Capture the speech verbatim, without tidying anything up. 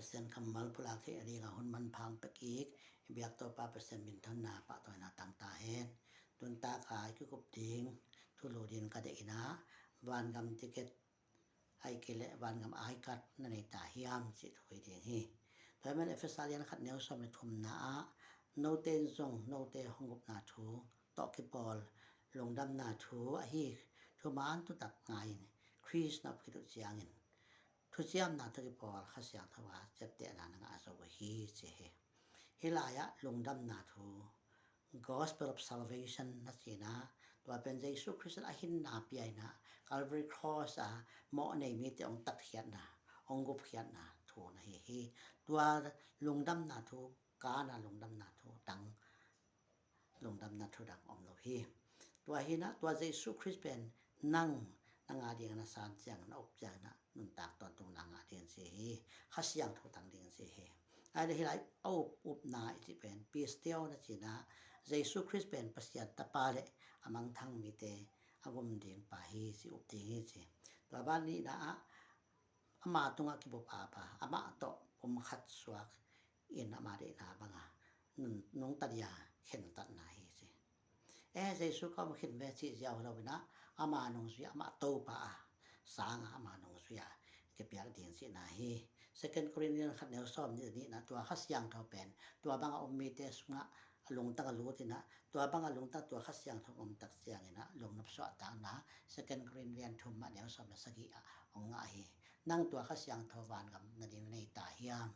Pasian kammal pulak theih nadinga hun manpha hong pia kik i biak Topa Pasian minthanna pahtawina tang ta hen. Tun taka i kikup ding thulu ding ka deih in ah, vangam ticket ahih kei leh vangam I card na nei ta hiam cih thu hi ding hi. Tua ahih manin Efesa lian khat neu sawm le thumna ah, note in zong note hong gupna thu tawh kipawl lungdamna thu ahi thuman thutak ngai in, Khrist na up khit uh ciangin thuciamna tawh kipawl Kha Siangtho a ciaptehna na ngah zo uh hi ci hi. Hih lai-ah lungdamna thu, Gospel of Salvation na ci-in ah, tua pen Jesu Khrist in a hinna pia in ah, Calvary Cross a mawh nei mite hong tatkhiatna, hong gupkhiatna thu na hi hi. Tua lungdamna thu, kana lungdamna thu dang, lungdamna thu dang om lo hi. Tua hi in ah, tua Jesu Khrist pen nang na ngah ding, na san ciangin, na up ciangin ah nuntak tawntungna ngah ding ci hi. Kha Siangtho tang ding ci hi. Ahih leh hih lai a up, upna i cih pen pisteuo na ci-in ah, Jesu Khrist pen Pasian Tapa le a mangthang mite a gum ding pa hi ci, up ding hi ci. Tua ban nihna ah, ama tungah kibup a pa, amah tawh pumkhat suak in ama deihna banga nung, nungta dia khentatna hi ci. E, Jesu ka om khin ve cih ziau lo in ah, ama nungzui, amah Topa a sanga ama nungzui a kipiak ding cihna hi. Second Corinthians khat neu sawm nih, nihna, tua Kha Siangtho pen tua banga um mite sungah a lungtang a lut in ah, tua banga lungtang, tua Kha Siangtho om tak ciangin ah lungnop suahtakna, Second Corinthians thum ah neu sawm le sagih ah hong ngah hi. Nang tua Kha Siangtho vangam nading na nei ta hiam?